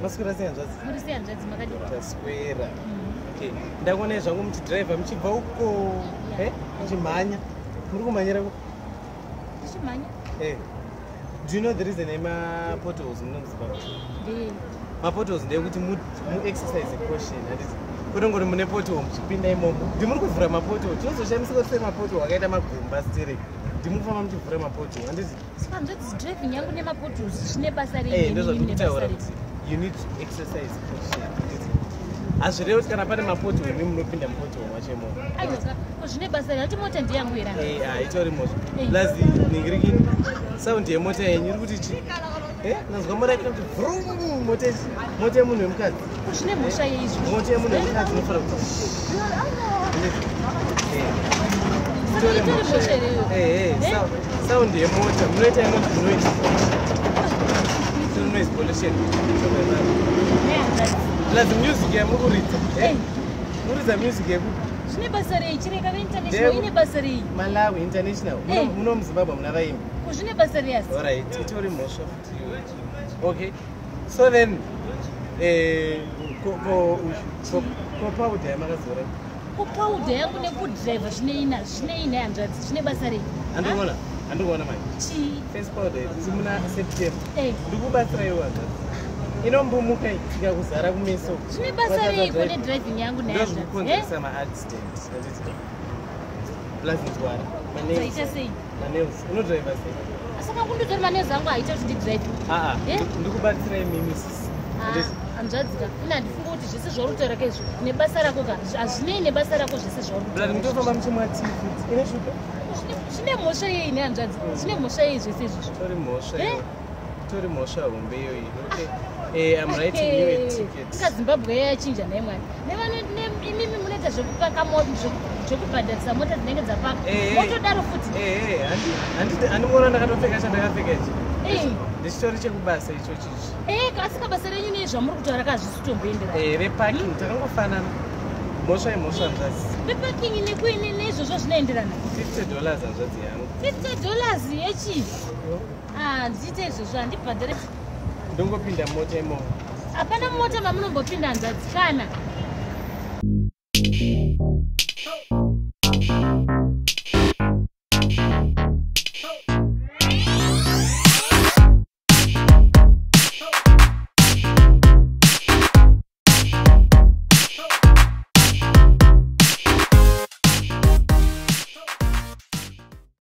Maswera sei, hanzvadzi? Muri sei, hanzvadzi? Makadii? Taswera. Okay, ndakuonai zvangu muchidhiraivha muchibva uko. Muchimhanya, muri kumhanyira ku Tichimhanya? Do you know the reason yemapotholes muno muZimbabwe? Ndei? Mapotholes ndeyekuti muexercise caution, handiti? Kutongoti mune pothole, muchipinda imomo, ndimuri kuvhura mapothole. Tinozoshamisika kuti sei mapothole akaita magomba sterek. Ndimufamba muchivhura mapothole, handiti? Saka hanzvadzi, driving yangu nemapotholes zvine basa rei? Ndozvatiri kutaura kuti you need to exercise caution, handiti? Hazvirevi kuti kana pane mapothole, imi munopinda mupothole macho imomo. Aiwa, ko zvine basa rei? Hati mota ndiyangu here? Haitori mhosva. Plus ningirikini, sound yemota yenyu iri kuti chi. Nanzwa mota ikuita kuti vrum. Mota mota yemunhu wemukadzi. Ko zvine mhosva yei izvozvo? Mota yemunhu wemukadzi inofanira kuti Saka itori mhosva here iyoyo? Sound yemota munoita inonzi noise, noise pollution. Nehanzvadzi. Plus music yamuri kuridza, muridza music yekupi? Zvine basa rei? Chireka veinternational ine basa rei? Malawi international. Muno muZimbabwe muna vaimbi. Ko zvine basa rei asi? Alright, itori mhosva futi iyoyo. Okay, so then ko powder yamakazora? Ko powder yangu nekudhiraivha zvineina, zvineina, hanzvadzi? Zvine basa rei? Handikuona, handikuona mai. Chii? Face powder idzi muna September. Ndikubatsira iwo, hanzvadzi. Inombumuka ikakuzara kumeso. Zvine basa reiko nedriving yangu nehanzvadzi? Ndozvikukonzeresa maaccident, handiti? Plus nzwara. Zvaita sei? Manails, unodhiraivha sei? Saka kundotori manails angu haita kuti ndidhiraivhe? Aa, ndikubatsira imimi, sisi. Handiti? Hanzvadzi ka, ina handifunga kuti zvese zvauri kutaura kaizvo nebasa rako ka, hazvinei nebasa rako zvese zvauri Plus kutaura. mutofamba muchimwa tii futi ine shuga. Zvine mhosva yei nehanzvadzi? Zvine mhosva yei zvese izvozvo? Tori mhosva. Eh? Iyo tori mhosva hombe iyoyi. Okay, I'm writing you a ticket. Inga Zimbabwe yachinja naye Mwari. Imimi munoita zvekupaka zvekubhadharisa mota dzinenge dzapaka. Motodaro futi. Handimuona ndakatopfeka chandakapfeka ichi? Ndichitori chekubasa icho chichi. Asi kabasa renyu nei zvamuri kutaura kazvisi kutomboenderana. Veparking takangofanana. Mhosva imhosva, hanzvadzi. Veparking nekuine neizvozvo zvinoenderana? $50, hanzvadzi yangu. $50 yechii? Ah, ndiite izvozvo, handibhadhare. Ndongopinda mota imomo. Hapana mota mamunombopinda, hanzvadzi, kana.